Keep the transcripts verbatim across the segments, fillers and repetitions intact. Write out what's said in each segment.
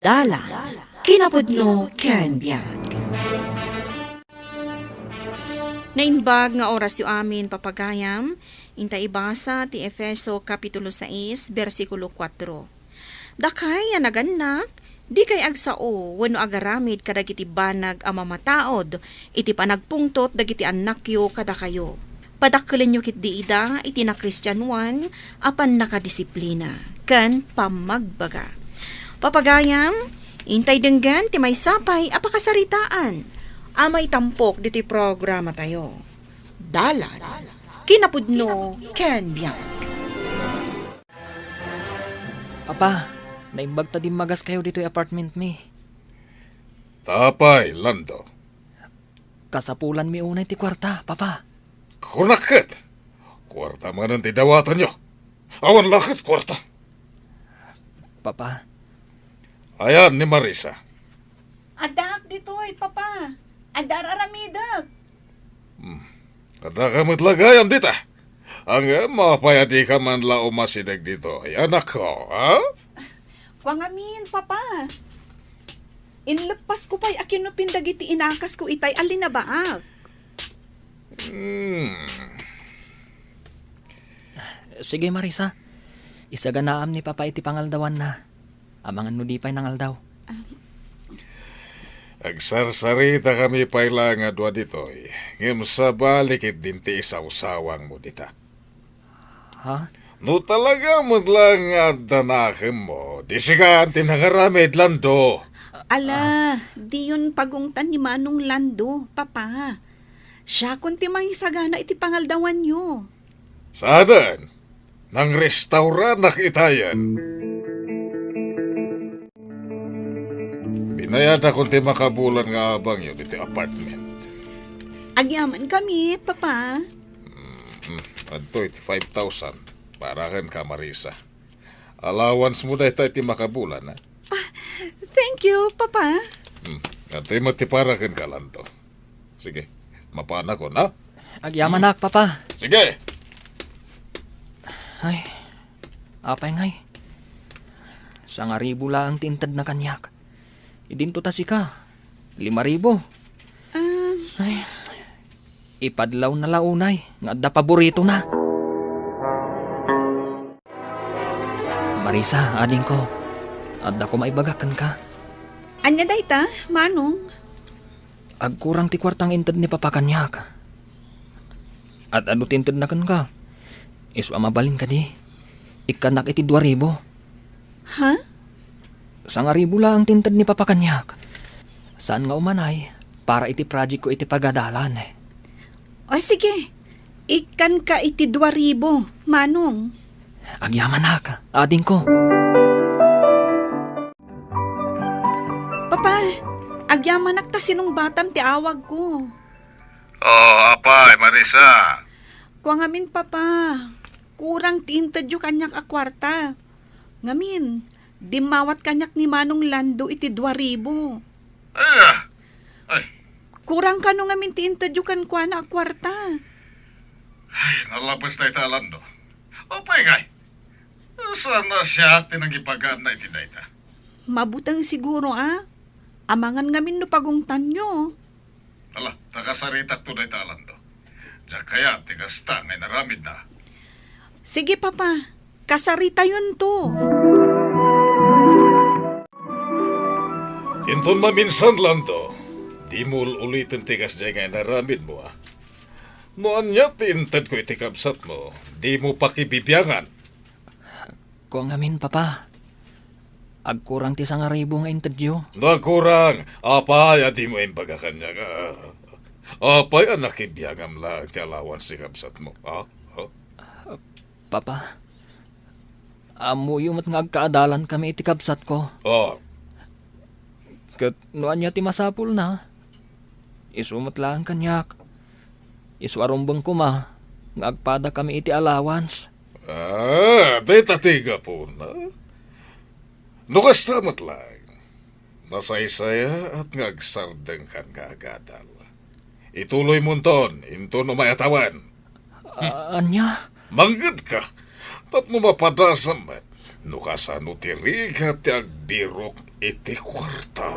Dalan, kinapudno ken biag. Naimbag nga orasyo amin, papagayam, inta ibasa ti Efeso Kapitulo sais, bersikulo kuatro. Dakay a nagannak, dikay agsao wenno agaramid kadagiti banag a mamataud iti panagpungtot dagiti annakyo kadakayo. Padakkelenyo ketdi ida iti nakristianoan a pannakadisiplina ken pammagbaga. Papagayam, intay denggen ti maysa pay a pakasaritaan a maitampok ditoy programatayo. Dalan, kinapudno, ken biag. Papa, naimbag ta dimmagas kayo ditoy apartment mi. Apay, Lando? Kasapulan mi unay ti kuarta, Papa. Kunak ket, kuarta manen ti dawatanyo. Awan la ket kuarta. Papa. Ayan ni Marisa. Addaak ditoy, Papa. Adda ar-aramidek. Hmm. Adda ka met lagayan dita. Ngem apay a dika man la umasideg ditoy, anakko, ha? Kua ngamin, Papa. Inleppasko pay a kinupin dagiti inakasko itay a linabaak. Hmm. Sige, Marisa. Isaganaam ni Papa iti pangaldawanna. Amangan no di pay nangaldaw. Agsarsaritakami pay la nga dua ditoy, ngem sabali ketdin ti isawsawangmo dita. Ha? No talaga met la nga adda nakemmo, di sika ti nangaramid, Lando. Ala, diyon pagungtan ni Manong Lando, Papa. Siakon ti mangisagana iti pangaldawanyo. Saanen? Nangrestauranak itayen. Binayadak ti makabulan nga abangyo ditoy apartment. Agyamankami, Papa. Hmm, adtoy ti five thousand para kenka, Marisa. Allowancemo dayta iti makabulan, ha? Ah, thank you, Papa. Hmm, adtoy met ti para kenka, Lando. Sige, mapanakon, ha? Agyamanak, Papa. Sige. Ay, apay ngay? Sangaribu laeng ti intedna kaniak. Idinto ta sika, lima ribu. Ah. Ay, ipadlawna la unay nga adda paboritona. Marisa, adingko, adda koma ibagak kenka. Ania dayta, Manong? Agkurang ti kuarta nga inted ni Papa kaniak. Ad-adu ti intedna kenka. Isu a mabalin kadi, ikkannak iti dua ribu. Ha? Sangaribu laeng ti inted ni Papa kaniak. Saan nga umanay para iti project ko iti pagadalan. O, sige. Ikkanka iti dua ribu, Manong. Agyamanak, adingko. Papa, agyamanak ta sinungbatam ti awagko. Oh, apay, Marisa. Kua ngamin, Papa, kurang ti intedyo kaniak a kuarta. Ngamin, dimmawat kaniak ni Manong Lando iti dua ribu. Ala! Ay. Kurang kano ngamin ti intedyo kenkuana a kuarta. Ay, nalapes dayta, Lando. Apay ngay? Saan a siak ti nangipagaanna iti dayta? Mabuteng siguro, a. Amangan ngamin no pagungtanyo. Ala, ta kasaritakto dayta, Lando. Diak kayat ti gasta nga inaramidna. Sige, Papa. Kasaritayonto. Inton maminsan, Lando, dimo ul-uliten ti kasdiay nga inaramidmo, a. No ania ti intedko iti kabsatmo, dimo pakibibiangan. Kua ngamin, Papa. Agkurang ti sangaribu nga intedyo. No agkurang, apay a dimo imbaga kaniak, a? Apay a nakibiangam laeng ti allowance ti kabsatmo, a? A? Papa, ammoyo met nga agkaadalankami iti kabsatko. Oh. Ket no ania ti masapulna, isu met laeng kaniak. Isu a rumbeng koma nga agpadakami iti allowance. Ah, dayta ti gapuna. No kasta met laeng, nasaysayaat nga agsardengkan nga agadal. Ituloymonton inton umay a tawen. A-, ania? Manggedka tapno mapadasam met no kasano ti rigat ti agbirok iti kuarta.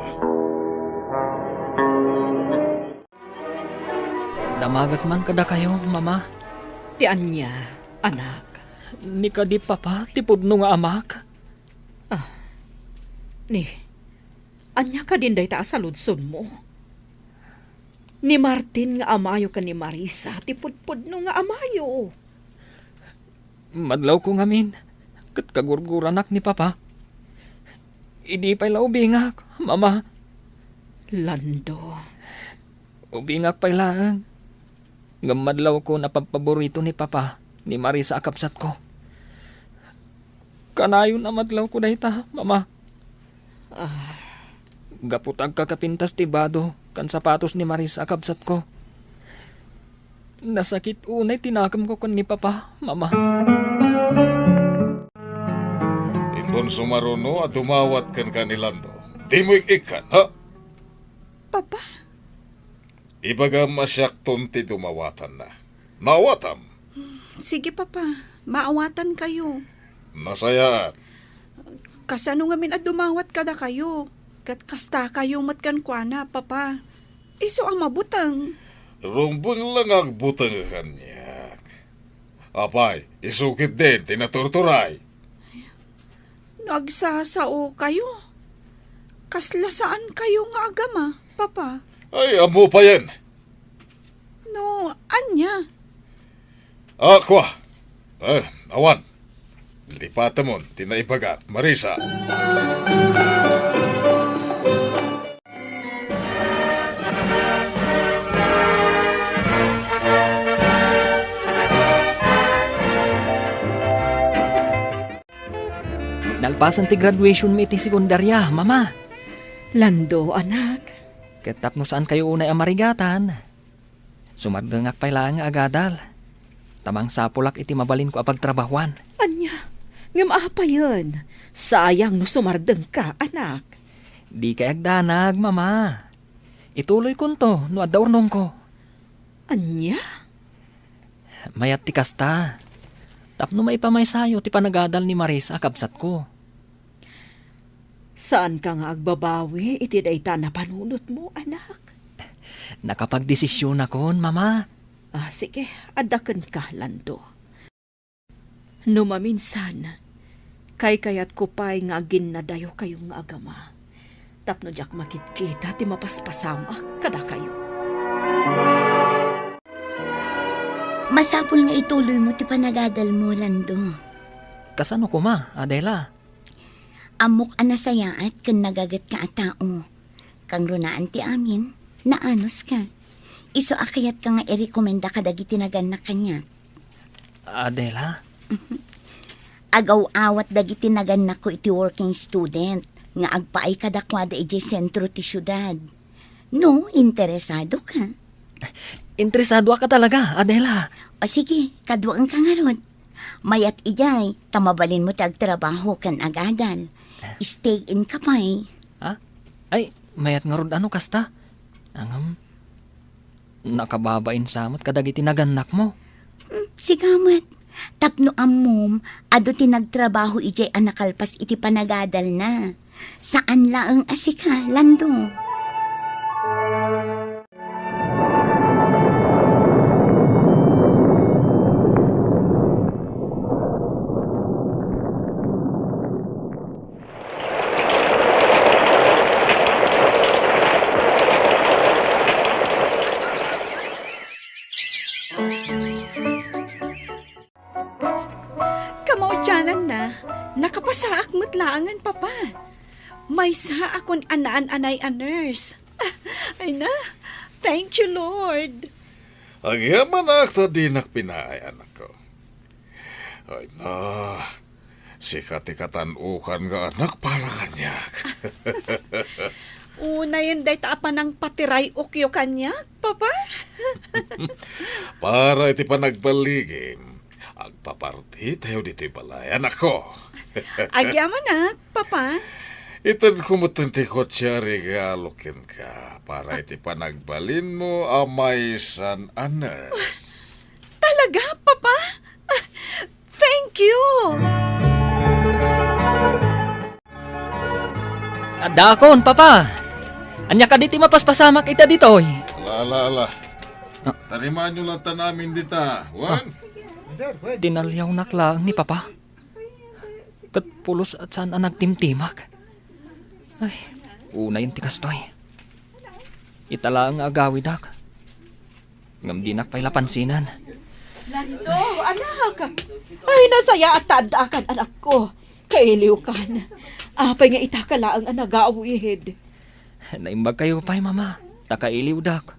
Damagek man kadakayo, Mama. Ti ania, anak? Ni kadi Papa ti pudno nga amak. Ah, ni, ania kadin dayta a saludsodmo? Ni Martin nga amayo ken ni Marisa ti pudpudno nga amayo. Madlawko ngamin, ket kagurguranak ni Papa. Idi pay la ubingak, Mama. Lando. Ubingak pay laeng. Ngem madlawko a pagpaborito ni Papa ni Marisa a kabsatko. Kanayon a madlawko dayta, Mama. Ah. Gapu ta agkakapintas ti bado ken sapatos ni Marisa a kabsatko. Nasakit unay ti nakemko ken ni Papa, Mama. Inton sumaruno a dumawat kenka ni Lando, dimo ik-ikkan, ha? Papa? Ibagam a siakton ti dumawatanna. Maawatam? Sige, Papa. Maawatankayo. Nasayaat. Kasano ngamin a dumawat kadakayo? Ket kastakayo met kenkuana, Papa. Isu a mabuteng. Rumbeng la nga agbuteng kaniak. Apay, isu ketdin ti naturturay. No agsasaokayo, kasla saankayo nga agama, Papa. Ay, ammo payen. No, ania? Akua. Eh, awan. Lipatemon ti naibagak, Marisa. Nalpasen ti graduation mi iti sekundaria, Mama. Lando, anak. Ket tapno saankayo unay a marigatan, sumardengak pay laeng nga agadal. Ta mangsapulak iti mabalinko a pagtrabahuan. Ania? Ngem apayen? Sayang no sumardengka, anak. Dikay agdanag, Mama. Ituloykonto no adda urnongko. Ania? Mayat ti kasta. Tapno maipamaysayo ti panagadal ni Marisa a kabsatko. Saanka nga agbabawi iti dayta a napanunotmo, anak? Nakapagdesisionakon, Mama. Ah, sige, adda kenka, Lando. No maminsan, kaykayatko pay nga aginnadayokayo nga agama, tapno diak makitkita ti mapaspasamak kadakayo. Masapul nga ituloymo ti panagadalmo, Lando. Kasano koma, Adela? Ammok a nasayaat ken nagagetka a tao. Kangrunaan ti amin, naanuska. Isu a kayatka nga irekomenda kadagiti nagannak kaniak. Adela? Agaw-awat dagiti nagannakko iti working student nga agpaay kadakuada idiay sentro ti siudad. No, interesadoka. Interesadoak a talaga, Adela. O sige, kaduaenka ngarud. Mayat idiay, ta mabalinmo ti agtrabaho ken agadal. Stay in ka pay. Ha? Ay, mayat ngarud a no kasta. Ngem, nakababain sa met kadagiti nagannakmo. Hmm, sika met. Tapno ammom, adu ti nagtrabaho idiay a nakalpas iti panagadalna. Saan laeng a sika, Lando. Kamaudiananna, nakapasaak met laengen, Papa. Maysaakon a naan-anay a nurse. Ay na, thank you, Lord. Agyamanak ta dinak pinaay, anakko. Ay na, sika ti katan-okan nga anak para kaniak. Unayen dayta a panangpatiray-okyo kaniak, Papa. Para iti panagballigim, agpapartitayo ditoy balay, anakko. Agyamanak, Papa. Itedko met ti kotse a regalo kenka para iti panagbalinmo a maysan a nurse. Talaga, Papa? Thank you! Addaakon, Papa! Ania kadi ti mapaspasamak ita ditoy? Ala, ala, ala. Ah. Tarimaanyo latta amin dita, Juan. Ah. Dinaliawnak laeng ni Papa. Ket pulos a saan a nagtimtimak. Ay, unayen ti kastoy. Ita laeng nga agawidak. Ngem dinak pay la pansinen. Lando, anak! Ay, nasayaat ta addaakan, anakko. Kailiwkan. Apay nga itaka laeng a nagawid? Naimbagkayo pay, Mama, ta kailiwdak.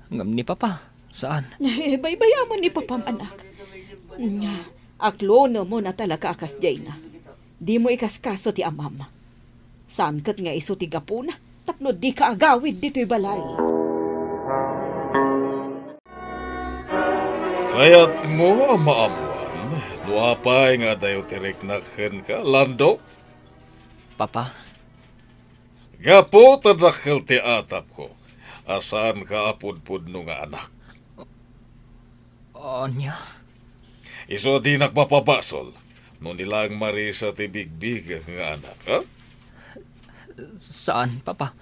Ngem ni Papa, saan. Eh, baybayamon ni Papam, anak. Nya, aklonemon a talaga a kasdiayna. Dimo ikaskaso ti amam. Saan ket nga isu ti gapuna tapno dika agawid ditoy balay. Kayatmo a maammoan no apay nga adayo ti riknak kenka, Lando? Papa. Gapu ta dakkel ti atapko a saanka a pudpudno nga anak. Ania? Isu a dinak mapabasol no ni laeng Marisa ti bigbigak nga anak, ha? Saan, Papa.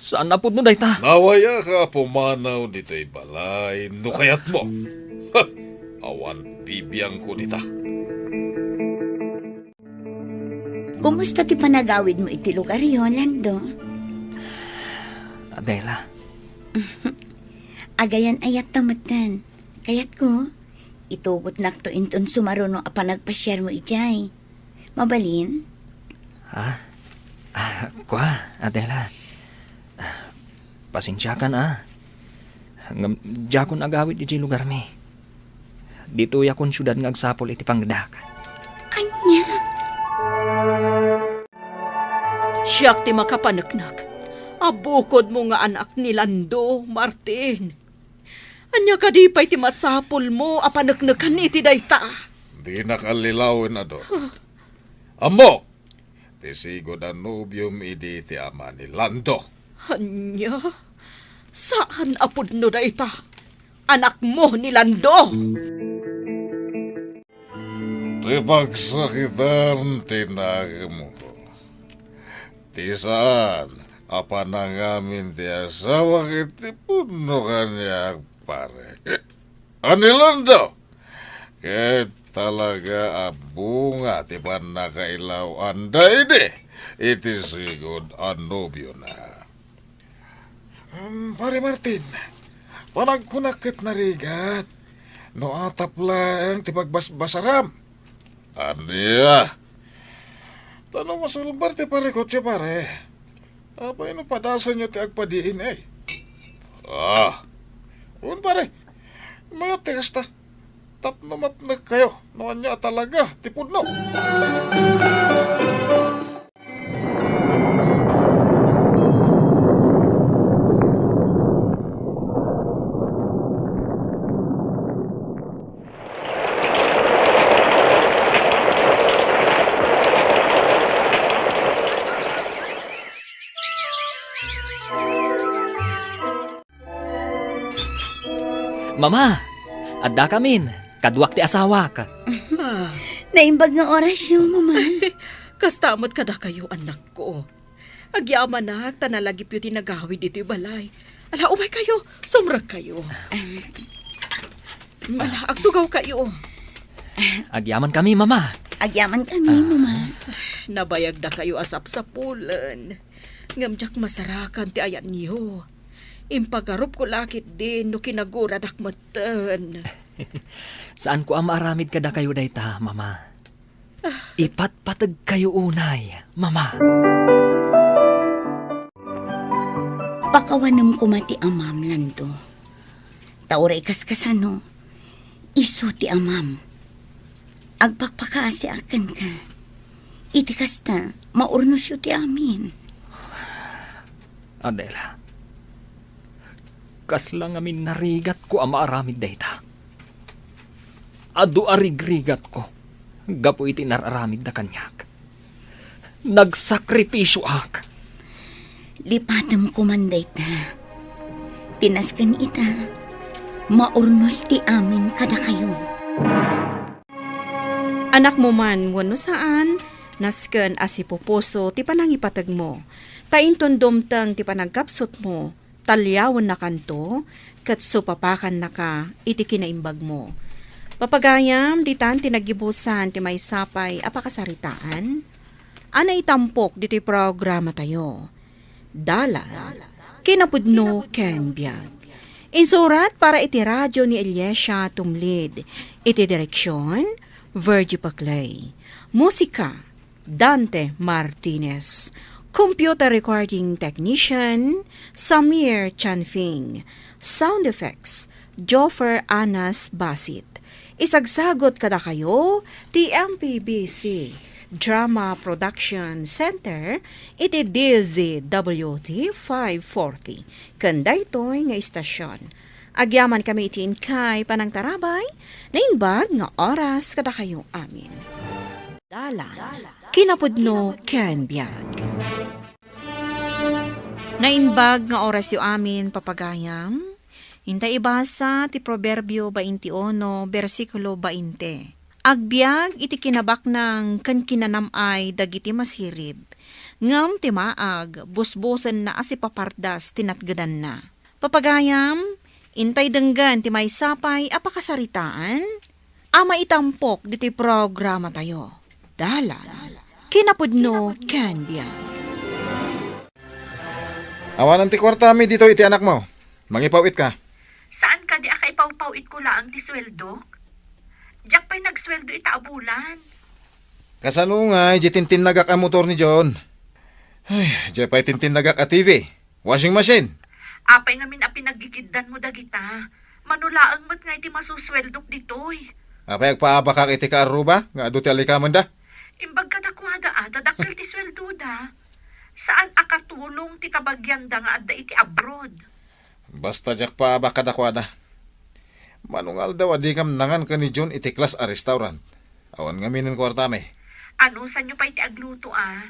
Saan a pudno dayta. Nawayaka a pumanaw ditoy balay no kayatmo. Ha! Awan bibiangko dita. Kumusta ti panagawidmo iti lugaryo, Lando? Adela. Agayan-ayatta metten. Kayatko, itugotnakto inton sumaruno a panagpasiarmo idiay. Mabalin? Ha? Ah, kua, Adela. Pasensiakan, a. Ngem diakon agawid idiay lugarmi. Ditoyakon siudad nga agsapul iti pangngegak. Ania? Siak ti makapaneknek a bukodmo nga anak ni Lando, Martin. Ania kadi pay ti masapulmo a paneknekan iti dayta? Dinak allilawen adu. Huh. Ammok ti sigud a nobiom idi ti ama ni Lando. Ania? Saan a pudno dayta. Anakmo ni Lando. Ti pagsakitan ti nakemko. Ti saan a panangamin ti asawak iti pudno kaniak, pare. A ni Lando, ket talaga a bunga ti pannakailaw-anda idi iti sigud a nobiona. Um, Pare Martin, panagkunak ket narigat no atap laeng ti pagbasbasaram. Ania? Ta no masulbar ti parikutyo, pare, apay no padasenyo ti agpadiin, eh? Ah, un, pare, mayat ti kasta. Tapno mapnekkayo no ania a talaga ti pudno. Mama, addakamin. Kaduak ti asawak. Ah. Naimbag nga orasyo, Mama. Kasta met kadakayo, annakko. Agyamanak ta nalagipyo ti nagawid ditoy balay. Ala, umaykayo, sumrekkayo. Ala, agtugawkayo. Agyamankami, Mama. Agyamankami, Ah. Mama. Nabayagdakayo a sapsapulen. Ngem diak masarakan ti ayanyo. Impagarupko la ketdin no kinaguradak metten. Saanko a maaramid kadakayo dayta, Mama. Ah. Ipatpategkayo unay, Mama. Pakawanem koma ti amam, Lando. Ta uray kaskasano, isu ti amam. Agpakpakaasiak kenka. Iti kasta, maurnosyo ti amin. Adela, kasla ngamin narigatko a maaramid dayta. Adu a rigrigatko gapu iti nar-aramidda kaniak. Nagsakripisioak. Lipatem koman dayta. Ti nasken ita, maurnos ti amin kadakayo. Anakmo man wenno saan, nasken a sipupuso ti panangipategmo. Ta inton dumteng ti panagkapsutmo, taliawennakanto, ket supapakannaka iti kinaimbagmo. Papagayam, ditan ti naggibusan ti maysa pay a pakasaritaan a naitampok ditoy programatayo. Dalan, kinapudno ken biag. Insurat para iti radio ni Eliasia Tumlid. Iti direksion, Virgie Paclay. Musika, Dante Martinez. Computer recording technician, Samir Chanfing. Sound effects, Joffer Anas Basit. Isagsagot kadakayo ti M P B C Drama Production Center iti D Z W T five forty. Ken daytoy nga istasyon, agyamankami iti inkay panangtarabay, naimbag nga oras kadakayo amin. Dalan, kinapudno ken biag. Naimbag nga orasyo amin, papagayam. Inta ibasa ti Proverbio twenty-one, bersikulo twenty. Agbiag iti kinabaknang ken kinanam-ay dagiti masirib, ngem ti maag, busbosenna a sipapardas ti natgedanna. Papagayam, intay denggen ti maysa pay a pakasaritaan a maitampok ditoy programatayo. Dalan, kinapudno ken biag. Awanen ti kuartami ditoy iti anakmo. Mangipaw-it ka. Saan kadi a kaipawpaw-itko laeng ti sueldok? Diak pay nagsueldo ita a bulan. Kasano ngay di tintinnagak a motor ni John? Ay, di pay tintinnagak a T V. Washing machine. Apay ngamin a pinaggigiddanmo dagita? Mano laeng met nga iti masusueldok ditoy. Apay agpaabakak iti kaarruba nga adu ti alikamenda? Imbag kadakuada a, ta dakkel ti sueldoda. Saan a katulong ti kabagianda nga adda iti abroad. Basta diak paabak kadakuada. Mano nga aldaw a dikam nangan ken ni John iti class a restaurant? Awan ngamin kuartami. Anusanyo pay ti agluto a?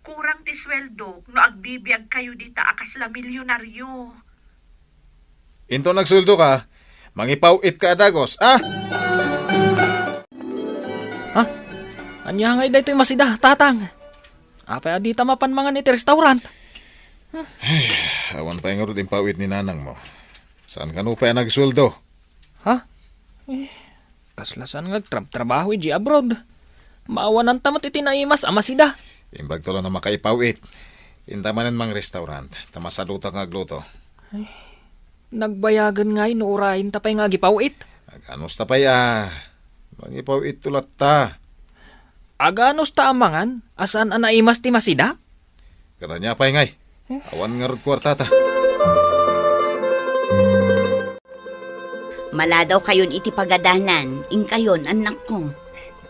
Kurang ti sueldok no agbibiagkayo dita a kasla milyonaryo. Inton agsueldoka, mangipaw-it ka a dagos, a? Ha? Ania ngay daytoy masida, Tatang? Apay a dita mapan mangan iti restaurant? Ay, awan pay ngarud impaw-it ni nanangmo. Saan kano pay a nagsueldo? Ha? Eh, Kasla saan nga agtrabtrabaho idiay abroad. Maawananta met iti naimas a masida. Imbagto la no makaipaw-it. Inta manen mangrestaurant, ta masadutak nga agluto. Ay, nagbayagen ngay no urayenta pay nga agipaw-it. Aganusta pay a, mangipaw-itto latta. Aganusta a mangan a saan a naimas ti masida? Kada ania pay ngay? Awan ngarud kuartata. Maladawkayon iti pagadalan, inkayon, annakko.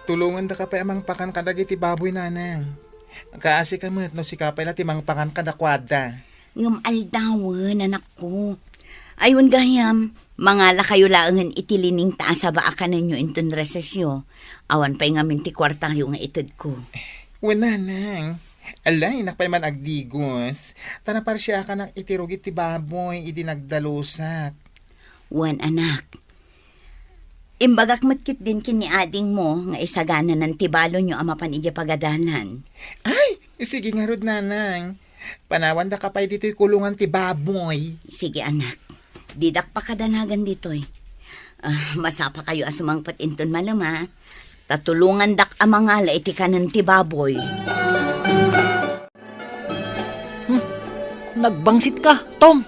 Tulongandaka pay a mangpakan kadagiti baboy, nanang. Kaasika met no sika pay la ti mangpakan kadakuada. Ngem aldawen, anakko. Ay, wen gayam, mangalakayo laengen iti lining ta asaba a kanenyo inton resesyo. Awan pay ngamin ti kuartayo nga itedko. Wen, nanang. Ala, innak pay man agdigos. Ta naparsiakanak iti rugi ti baboy idi nagdalusak. Wen, anak. Imbagak met ketdin ken ni adingmo nga isagananan ti balonyo a mapan idiay pagadalan. Ay, sige ngarud, nanang. Panawandaka pay ditoy kulongan ti baboy. Sige, anak. Didak pakadanagan ditoy. Ah, masapakayo a sumangpet inton malem a. Ta tulongandak a mangala iti kanen ti baboy. Hmm. Nagbangsit ka, Tom.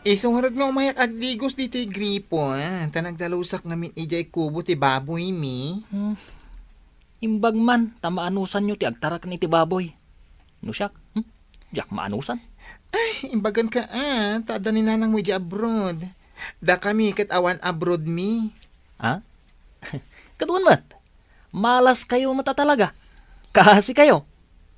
Isu ngarud nga umayak agdigos ditoy gripo, ah. Ta nagdalusak ngamin idiay kubo ti baboy mi. Hmm. Imbag man, ta maanusanyo ti agtaraken iti baboy. No siak, hmm? Diak maanusan. Ay, imbagan ka, ah. Ta adda ni nanangmo idiay abroad. Dakami ket awan abroad mi. Ha? Ket wen met. Malas kayo met a talaga. Kaasi kayo.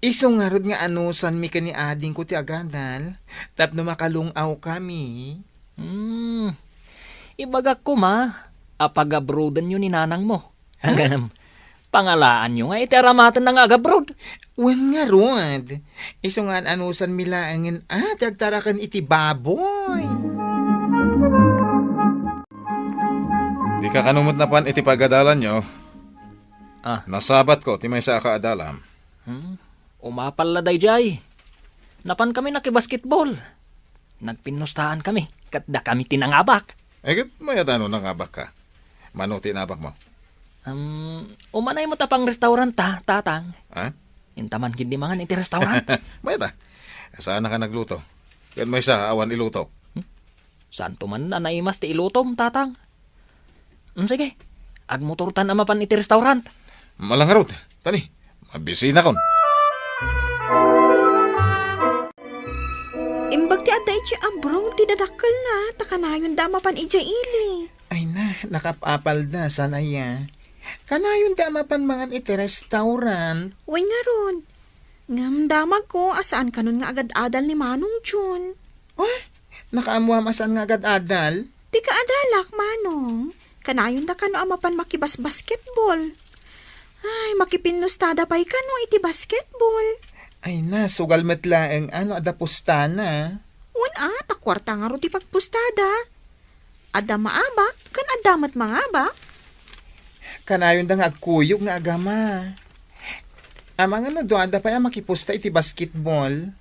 Isu ngarud nga anusan mi ken ni adingko ti agadal, tapno makalung-aw kami. Hmm. Ibagak koma, a pagabroadanyo ni nanangmo. Ha? Ngem, pangalaanyo nga iti aramatenna nga agabroad. Wen ngarud, isu nga an-anusan mi laengen a ti agtaraken iti baboy. Dika kano met napan iti pagadalanyo. Ah. Nasabatko ti maysa a kaadalam. Hmm? Umapal la daydiay. Napankami nakibasketball. Nagpinnustahankami, ket dakami ti nangabak. Ay, ket mayat no nangabakka? Mano ti inabakmo? Um, umanay met a pangrestaurant ta, Tatang. Ha? Intaman ketdi mangan iti restaurant. Mayat a. Saanka nagluto? Ket maysa, awan ilutok. Hmm? Saanto man a naimas ti ilutom, Tatang. Mm, sige, agmotortan a mapan iti restaurant. Ala ngarud, tani, mabisinakon. Imbag ti adda idiay abroad ti dadakkelna, ta kanayonda a mapan idiay ili. Ay na, nakapapalda, saan aya? Kanayonda a mapan mangan iti restaurant. Wen ngarud. Ngem damagko a saan kanon nga agad-adal ni Manong Jun. Ah, nakaammoam a saan nga agad-adal? Ti kaadalak, Manong. Kanayonda kano a mapan makibasbasketball. Ay, makipinnustada pay kano iti basketball. Ay na, sugal met laeng a no adda pustana. Wen a, ta kuarta ngarud ti pagpustada. Adda maabak, ken adda met mangabak. Kanayonda nga agkuyog nga agama. Amangan no duada pay a makipusta iti basketball.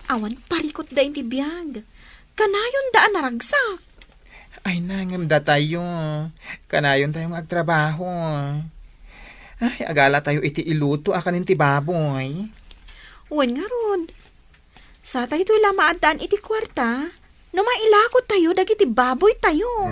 Awan parikutda iti biag. Kanayonda a naragsak. Ay, nangem datayo. Kanayontayo nga agtrabaho. Ay, agalatayo iti iluto a kanen ti baboy. Wen ngarud. Satayto la maaddaan iti kuarta, no mailakotayo dagiti baboytayo.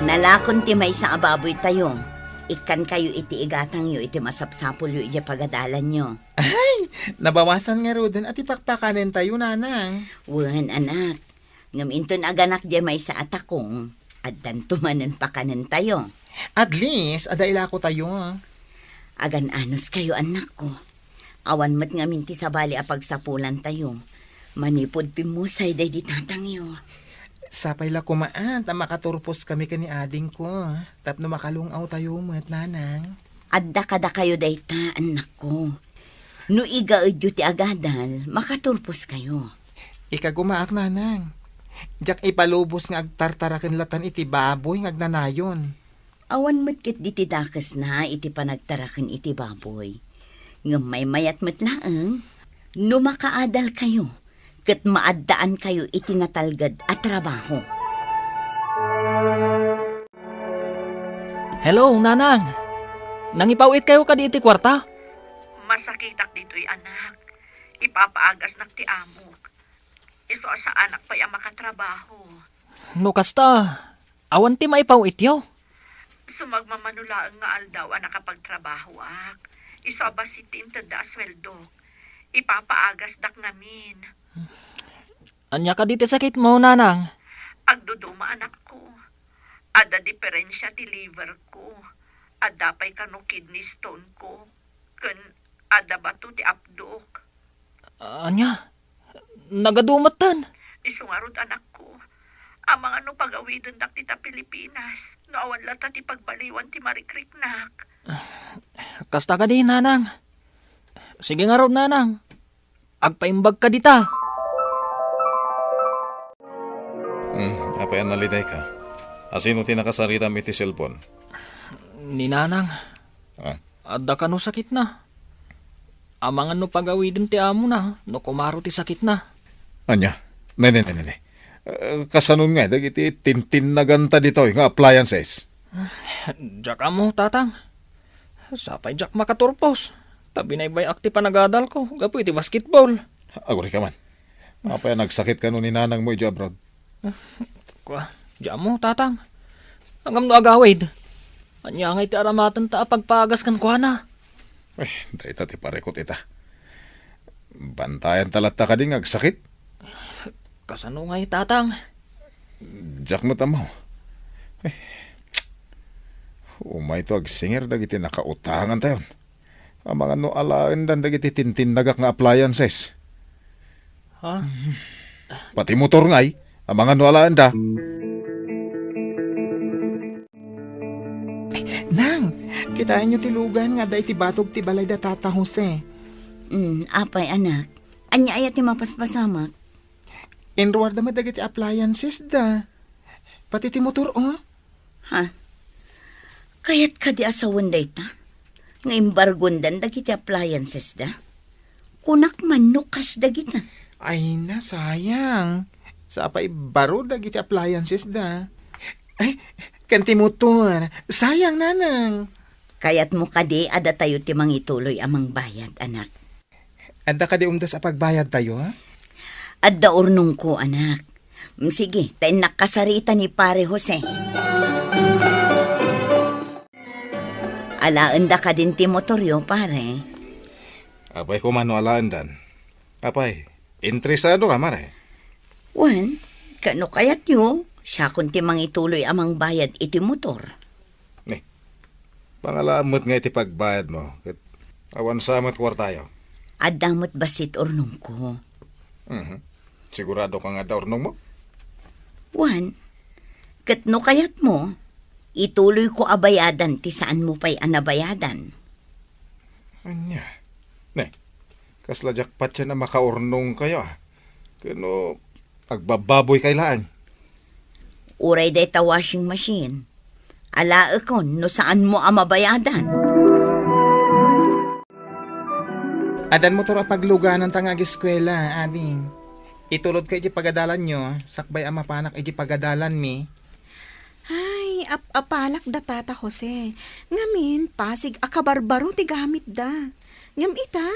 Nalakon ti maysa a baboytayo. Ikkankayo iti igatangyo iti masapsapulyo idiay pagadalanyo. Ay, nabawasan ngaruden a ti pakpakanentayo, nanang. Wen, anak. Ngem inton aganak diay maysa a takong, addanto manen pakanentayo. At least, adda ilakotayo. Agan-anos kayo, annakko. Awan met ngamin ti sabali a pagsapulantayo. Manipud pimmusay daydi tatangyo. Sapay la koma a ta makaturpos kami ken ni adingko, tapno makalung-awtayo met, nanang. Adda kadakayo dayta, annakko. No igaedyo ti agadal, makaturpos kayo. Ikagumaak, nanang. Diak ipalubos nga agtartaraken latan iti baboy nga agnanayon. Awan met ketdi ti dakesna iti panagtaraken iti baboy. Ngem maymayat met laeng no makaadal kayo ket maaddaan kayo iti natalged a trabaho. Hello, Nanang. Nangipaw-it kayo kadi iti kuarta? Masakitak ditoy, anak. Ipapaagasnak ti amok. Isu a saanak pay a makatrabaho. No kasta, awan ti maipaw-ityo? Sumagmamano laeng nga aldaw a nakapagtrabahoak. Isu a bassit ti intedda a sueldok. Ipapaagasdak ngamin. Ania kadi ti sakitmo, Nanang? Agduduma, anakko. Adda diferensia ti liver ko. Adda pay kano kidney stone ko. Ken adda bato ti apdok. Ania? Nagadu metten? Isu ngarud, anakko. Amangan no pagawidendak dita Pilipinas, no awan latta ti pagbaliwan ti marikriknak. Kasta kadi, Nanang. Sige ngarud, Nanang. Agpaimbagka dita. Hmm, apay a nalidayka? Asino ti nakasaritam iti cellphone? Ni Nanang. Ah? Adda kano sakitna. Amangan no pagawiden ti amona no kumaro ti sakitna. Ania? Ne, ne, ne, ne, ne. Eh, kasanon nga dagiti tintinnaganta ditoy nga appliances? Diak ammo, Tatang. Sapay diak makaturpos. Ta binaybay-ak ti panagadalko gapu iti basketball. Agurika man. Apay a nagsakit kano ni nanangmo idiay abroad? Kua, diak ammo, Tatang. Ngem no agawid, ania ngay ti aramatenta a pagpaagas kenkuana? Eh, dayta ti parikut ita. Bantayanta latta kadi nga agsakit? Kasano ngay, Tatang? Diak met ammo. Eh, umayto agsinger dagiti nakautangantayon. Amangan no alaendan dagiti tintinnagak nga appliances. Ha? Pati motor ngay, amangan no alaenda. Nang, kitaenyo ti lugan nga adda iti batog ti balay da Tata Jose. Mm, apay, anak. Ania aya ti mapaspasamak? Inruarda met dagiti appliances da. Pati ti motor, oh. Ha? Kayat kadi a sawen dayta? nga embargondan dagiti appliances da. Kunak man no kas dagita. Ay na, sayang. Sa pay baro dagiti appliances da. Ay, ken ti motor. Sayang, nanang. Kayatmo kadi a datayo ti mangituloy a mangbayad, anak? Adda kadi umdas a pagbayadtayo, ha? Adda urnongko, anak. Mm, sige, ta innak kasarita ni Pare Jose. Alaenda kadin ti motoryo, pare? Apay koma no alaendan. Apay, interesado ka, mare? Wen, ket no kayatyo, siakon ti mangituloy a mangbayad iti motor. Ni, pangalaam met nga iti pagbayadmo, ket awan sa met kuartayo. Adda met bassit urnongko. Mhm. Sigurado ka nga adda urnongmo? Wen, ket no kayatmo, ituloyko a bayadan ti saanmo pay a nabayadan. Ania? Ne, kasla diak patien a makaurnongkayo, a. Ken no, agbababoykay laeng. Uray dayta washing machine. Alaekon no saanmo a mabayadan. Addan motor a paglugananta nga ageskuela, ading. Itulodka iti pagadalanyo, sakbay a mapanak iti pagadalanmi. Ay, ap-apalak da Tata Jose. Ngamin, Pasig a kabarbaro ti gamitda. Ngem ita,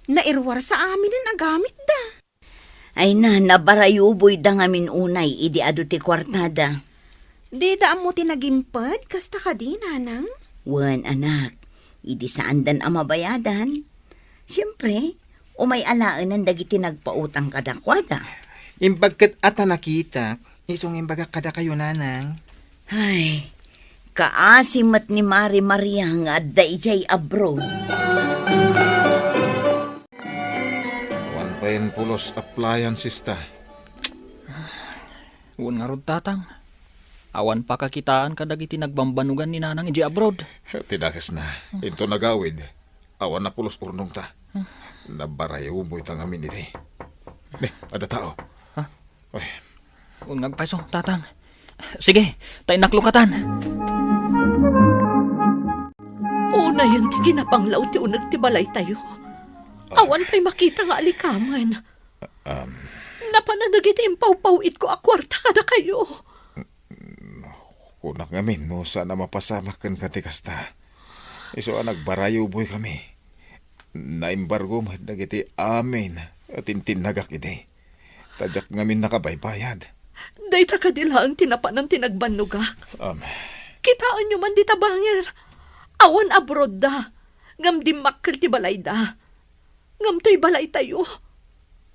nairuar sa aminen a gamitda. Ay na, nabarayuboyda ngamin unay idi adu ti kuartada. Dida ammo ti nagimped, kasta kadi, nanang? Wen, anak, idi saandan a mabayadan, siempre, umay alaenan dagiti nagpautang kadakuada. Imbag ket a ta nakitak, isu nga imbagak kadakayo, nanang. Ay, kaasi met ni Mari Maria nga adda idiay abroad. Awan pay pulos appliances ta. Wen ngarud, Tatang. Awan pakakitaan kadagiti nagbambanugan ni Nanang idiay abroad. Ti dakesna, inton agawid, awan a pulos urnongta. Nabarayuboyta ngamin idi. Ne, adda tao. Ha? Ay. Wen nga agpayso, Tatang. Sige, ta innak lukatan. Unayen ti kinapanglaw ti uneg ti balaytayo. Awan pay makita nga alikamen. Um. Napanan dagiti impawpaw-itko a kuarta kadakayo. Kunak ngamin no saan a mapasamak kenka ti kasta. Isu a nagbarayuboykami. Naimbargo met dagiti amin a tintinnagak idi. Ta diak ngamin nakabaybayad. Dayta kadi laeng ti napanan ti nagbannogak. Um. Kitaenyo man dita bangir. Awan abroadda, ngem dimmakkel ti balayda. Ngem toy balaytayo,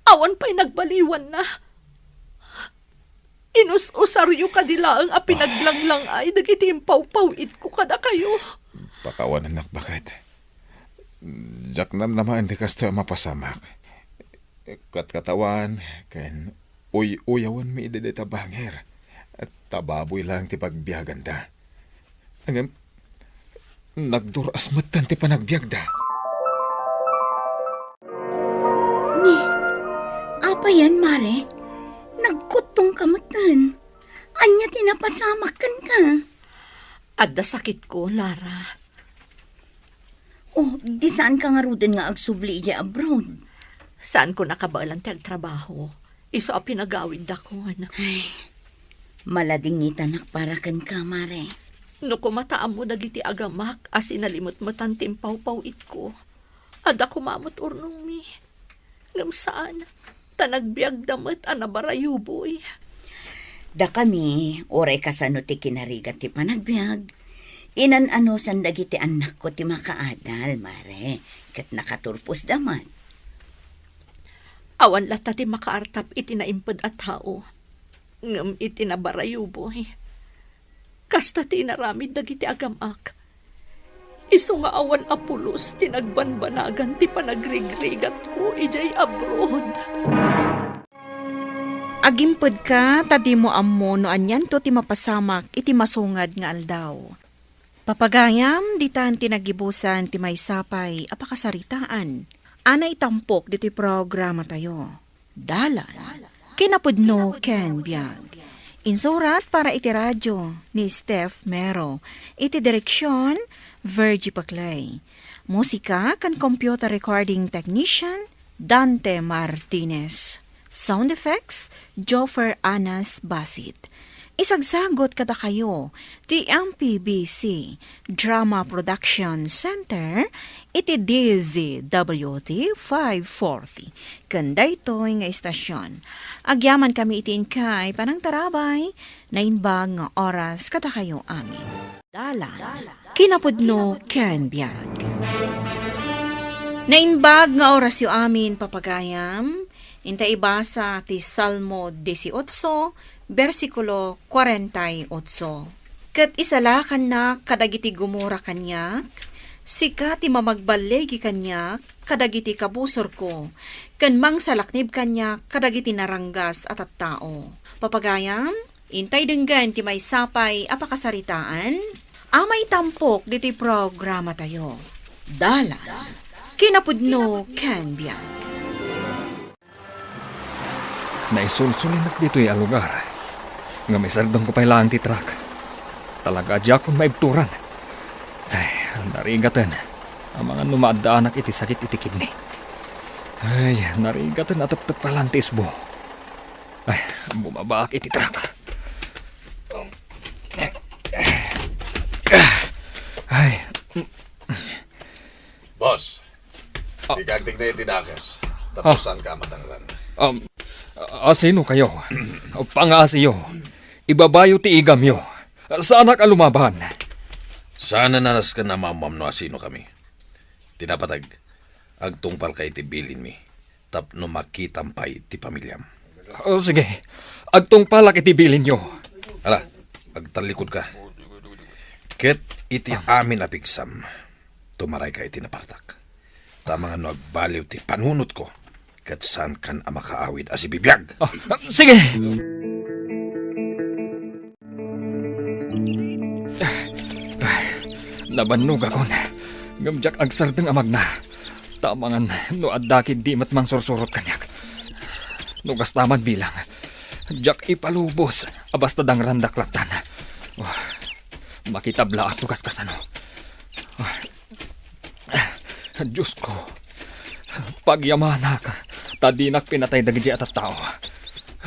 awan pay nagbaliwanna. Inus-usaryo kadi laeng a pinaglanglangay dagiti impawpaw-itko kadakayo. Pakawanennak, baket. Diak namnamaen ti kastoy a mapasamak. Katkatawan ken uy-uyawenmi idi dayta bangir. Ta baboy laeng ti pagbiaganda. Ngem, nagdur-as metten ti panagbiagda. Ni, apay yan, Mare? Nagkuttongka metten. Ania ti napasamak kenka? Adda sakitko, Lara. Oh, di saanka ngaruden nga agsubli idiay abroad? Saanko nakabaelan ti agtrabaho. Isu a pinagawiddakon. Ay, maladingitanak para kenka, Mare. No kumataammo dagiti agamak a sinalimetmetan ti impawpaw-itko, adda koma met urnongmi. Ngem saan, ta nagbiagda met a nabarayuboy. Dakami, uray kasano ti kinarigat ti panagbiag, inan-anusan dagiti annakko ti makaadal, Mare, ket nakaturposda met. Awan latta ti makaartap iti naimped a tao, ngem iti nabarayuboy. Kasta ti inaramid dagiti agam-ak. Isu nga awan a pulos ti nagbanbanagan ti panagrigrigatko idiay abroad. Agimpedka ta dimo ammo no anianto ti mapasamak iti masungad nga aldaw. Papagayam, ditan ti nagibusan ti maysa pay a pakasaritaan a naitampok ditoy programatayo. Dalan, kinapudno ken biag. Insurat para iti radyo ni Steph Mero. Iti direksyon, Virgie Paclay. Musika ken computer recording technician, Dante Martinez. Sound effects, Joffer Anas Basit. Isagsagut kadakayo ti M P B C Drama Production Center iti D Z W T five forty. Ken daytoy nga istasyon, agyamankami iti inkay panangtarabay, naimbag nga oras kadakayo amin. Dalan, kinapudno ken biag. Naimbag nga orasyo amin, papagayam, inta ibasa ti Salmo dieciocho, bersikulo cuarenta y ocho. Ket isalakannak kadagiti gumura kaniak, sika ti mamagbaligi kaniak kadagiti kabusorko, ken mangsalaknib kaniak kadagiti naranggas a tattao. Papagayam, intay denggen ti maysa pay a pakasaritaan a maitampok ditoy programatayo. Dalan, kinapudno ken biag. Naisulsulinak ditoy a lugar. Ngem isardengko pay laeng ti truck. Talaga a diakon maibturan. Ay, narigaten. Amangan no maaddaanak iti sakit iti kidney. Ay, narigaten a tepteppalan ti isbo. Ay, bumabaak iti truck. Ay. Boss, ah, dika agtigna iti dakes. Ah. Tapos saan ka madangran? Um, asino kayo? Pangasiyo. Ibabayo ti igamyo. Saanak a lumaban. Saan a nasken a maammuam no asino kami. Ti napateg, agtungpalka iti bilinmi tapno makitam pay ti pamiliam. O, sige. Agtungpalak iti bilinyo. Ala, agtallikudka. Ket iti amin a pigsam, tumarayka iti napartak. Ta amangan no agbaliw ti panunotko, ket saankan a makaawid a sibibiag. Ah, sige! Nabannogakon, ngem diak agsardeng a magna. Ta amangan no adda ketdi met mangsursurot kaniak. No kasta man bilang, diak ipalubos a basta dangrandak lattan. Oh, makitablaak no kaskasano. Oh, Diosko, pagyamanak, ta dinak pinatay dagiti a tattao.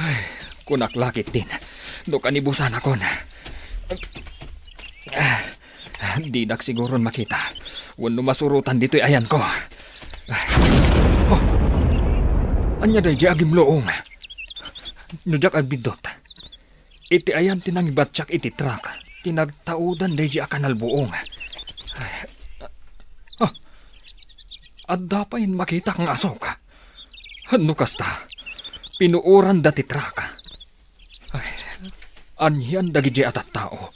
Ay, kunak la ketdin, no kanibusanakon. Dinak siguron makita wenno masurotan ditoy ayanko. Oh, ania daydi a gimluong? No diak agbiddut, iti ayan ti nangibatiak iti truck ti nagtaudan daydi a kanalbuong. Ay, ah, adda pay makitak nga asok. No kasta, pinuoranda ti truck. Ay, anian dagidi a tattao?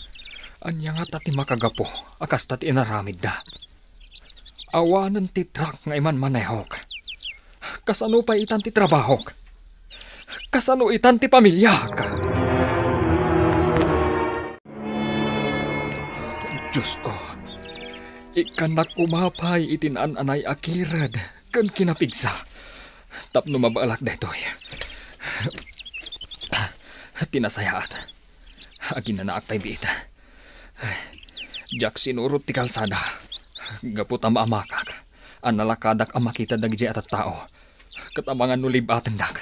Ania ngata ti makagapu a kasta ti inaramidda? Awanen ti truck nga imanmanehok. Kasano pay itan ti trabahok? Kasano itan ti pamiliak? Diosko, ikkannak koma pay iti naan-anay a kired ken kinapigsa tapno mabaelak daytoy. Ti nasayaat, aginanaak pay biit. Diak sinurot ti kalsada gapu ta maamakak a nalakadak a makita dagidi a tattao ket amangan no lib-atendak.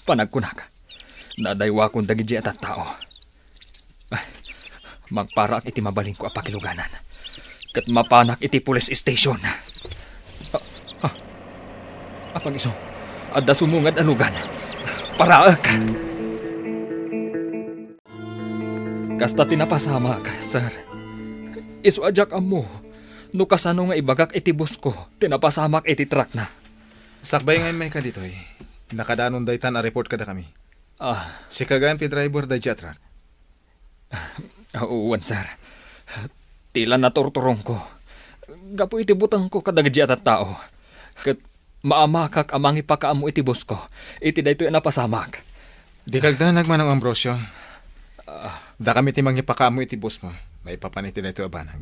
Panagkunak, nadaywakon dagidi a tattao. Magparaak iti mabalinko a pakiluganan ket mapanak iti police station. Ah, ah, apag isu, adda sumungad a lugan. Paraek! Kasta ti napasamak, sir. Isu a diak ammo no kasano nga ibagak iti boss ko ti napasamak iti truck na. Sakbay nga immayka ditoy. Nakadanon daytan a report kadakami. Ah. Sika gayam ti driver daydi a truck? Ah, wen, sir. Ti la naturturongko gapu iti butengko kadagidi a tattao. Ket maamakak a mangipakaammo iti boss ko iti daytoy a napasamak. Dika agdanag, Manong Ambrosio. Ah. Dakami ti mangipakaammo iti boss mo maipapan iti daytoy a banag.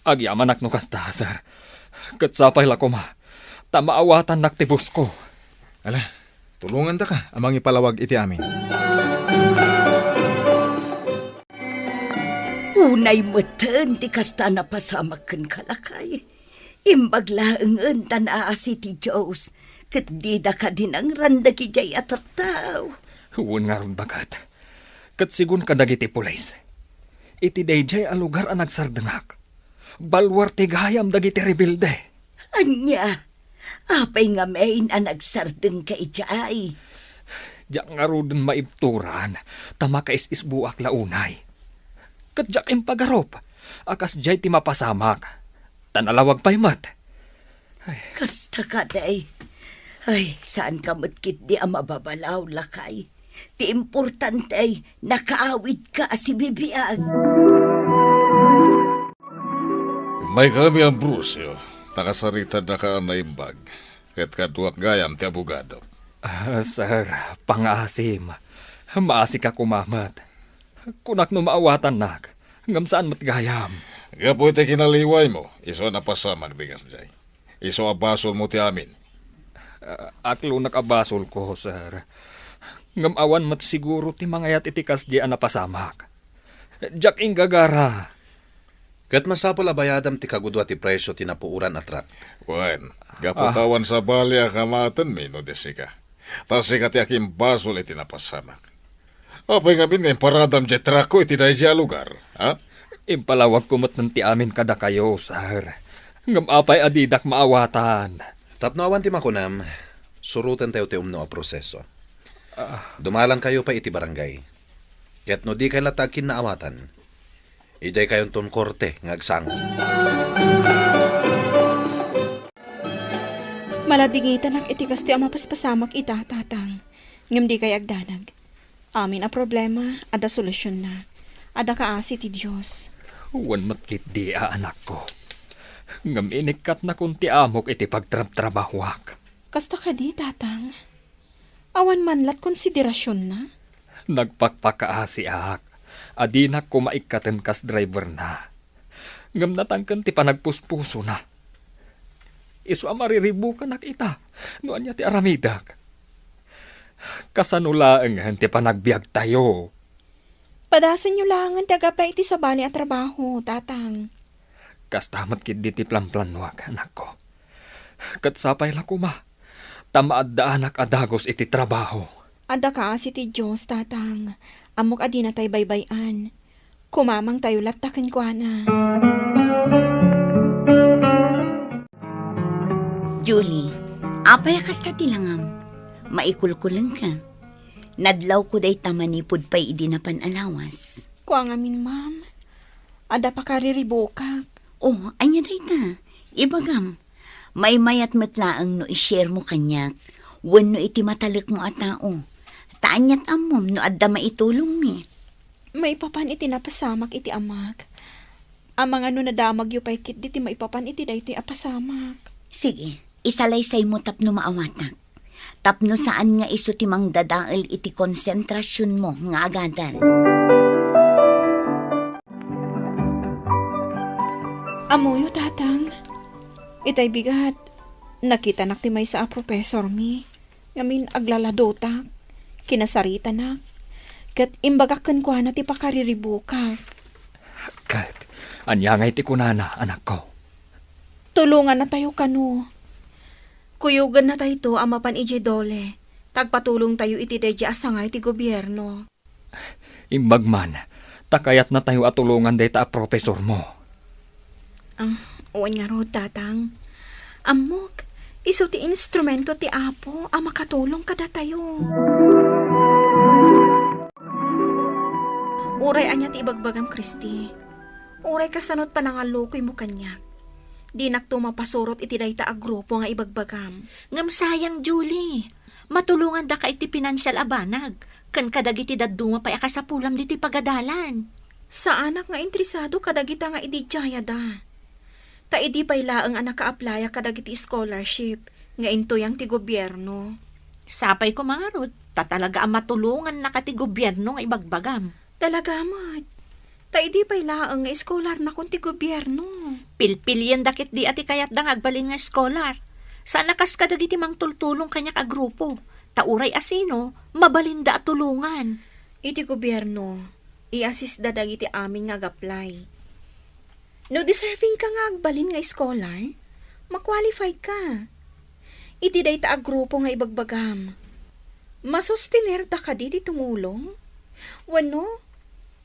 Agyamanak no kasta, sir. Ket sapay la koma ta maawatannak ti boss ko. Ala, tulongandaka a mangipalawag iti amin. Unay metten ti kasta a napasamak kenka, lakay. Imbag laengen ta naasi ti Dios, ket dida kadi nangran dagidiay a tattao. Wen ngarud, baket. Ket sigun kadagiti pulis, iti daydiay a lugar a nagsardengak, balwer ti gayam dagiti rebelde. Ania? Apay ngamin a nagsardengka idiay? Diak ngaruden maibturan, ta makaisisbuak la unay. Ket diak impagarup a kasdiay ti mapasamak, ta nalawag pay met. Ay. Kasta kadi. Ay, saanka met ketdi a mababalaw, lakay. Ti importante, nakaawidka a sibibiag. Immaykami, Ambrosio, ta kasaritaddaka a naimbag, ket kaduak gayam ti abogado. Ah, sir, pangaasim. Maasika koma met. Kunak no maawatannak, ngem saan met gayam. Gapu iti kinaliwaymo, isu a napasamak ti kasdiay. Isu a basolmo ti amin. Ah, aklonak a basolko, sir. Ngem awan met siguro ti mangayat iti kasdiay a napasamak. Diak inggagara. Ket masapul a bayadam ti kagudua ti presio ti napuoran a truck. Wen, gapu ta awan sabali a kamatenmi no di sika. Ta sika ti akimbasol iti napasamak. Apay ngamin nga imparadam diay truckko iti daydiay a lugar, ha? Impalawagko met ti amin kadakayo, sir. Ngem apay a didak maawatan? Tapno awan ti makunam, surotentayo ti umno a proseso. Ah. Dumalangkayo pay iti barangay. Ket no dikay latta agkinnaawatan, idiay kayonton korte nga agsango. Maladingitanak iti kastoy a mapaspasamak ita, Tatang. Ngem dikay agdanag. Amin a problema, adda solusionna. Adda kaasi ti Dios. Wen met ketdi a anakko. Ngem inikkatnakon ti amok iti pagtrabtrabahoak. Kasta kadi, Tatang? Awan man lat konsiderasionna? Nagpakpakaasiak a dinak koma ikkaten kas driverna. Ngem natangken ti panagpuspusona. Isu a mariribukanak ita no ania ti aramidek. Kasano laengen ti panagbiagtayo? Padasenyo laengen ti ag-apply iti sabali a trabaho, Tatang. Kasta met ketdi ti planplanoak, anakko. Ket sapay la koma, ta maaddaanak a dagus iti trabaho. Adda kaasi ti Dios, Tatang. Ammok a dinatay baybay-an. Kumamangtayo latta kenkuana. Julie, apay a kasta ti langam? Maikulkulengka. Nadlawko dayta manipud pay idi napan a lawas. Kua ngamin, ma'am. Adda pakariribukak. Oh, ania dayta? Ibagam. Maymayat met laeng no i-share mo kaniak, wenno iti matalekmo a tao. Ta aniat ammom no adda maitulongmi. Maipapan iti napasamak iti amak. Amangan no nadamagyo pay ketdi ti maipapan iti daytoy a pasamak. Sige, isalaysaymo tapno maawatak. Tapno saan nga isu ti mangdadael iti konsentrasionmo nga agadal. Ammoyo, Tatang, itay bigat, nakitanak ti maysa a profesormi. Ngamin, aglaladotak, kinasaritanak, ket imbagak kenkuana ti pakariribukak. Ket ania ngay ti kunana, anakko? Tulongannatayo kano. Kuyogennatayto a mapan idiay DOLE, ta agpatulongtayo iti daydiay a sangay ti gobierno. Imbag man, ta kayatnatayo a tulongan dayta a profesormo. Ah, wen ngarud, Tatang. Ammok, isu ti instrumento ti Apo a makatulong kadatayo. Uray ania ti ibagbagam, Christy, uray kasano ti panangallukoymo kaniak, dinakto mapasurot iti dayta a grupo nga ibagbagam. Ngem sayang, Julie. Matulongandaka iti pinansial a banag, ken kadagiti dadduma pay a kasapulam ditoy pagadalan. Saanak nga interesado kadagita nga ididiayada. Ta idi pay laeng a naka-applyak kadagiti scholarship nga intuyang ti gobierno. Sapay koma ngarud, ta talaga a matulongannaka ti gobierno nga ibagbagam. Talaga met. Ta idi pay laeng nga eskolarnakon ti gobierno. Pilpilienda ketdi a ti kayatda nga agbalin nga eskolar. Saan a kas kadagiti mangtultulong kaniak a grupo. Ta uray a sino, mabalinda a tulongan. Iti gobierno, i-assist da dagiti amin nga ag-apply. No deserving ka nga agbalin nga scholar, ma-qualify ka. Iti dayta a grupo nga ibagbagam, masustener da kadi ti tumulong? Wenno,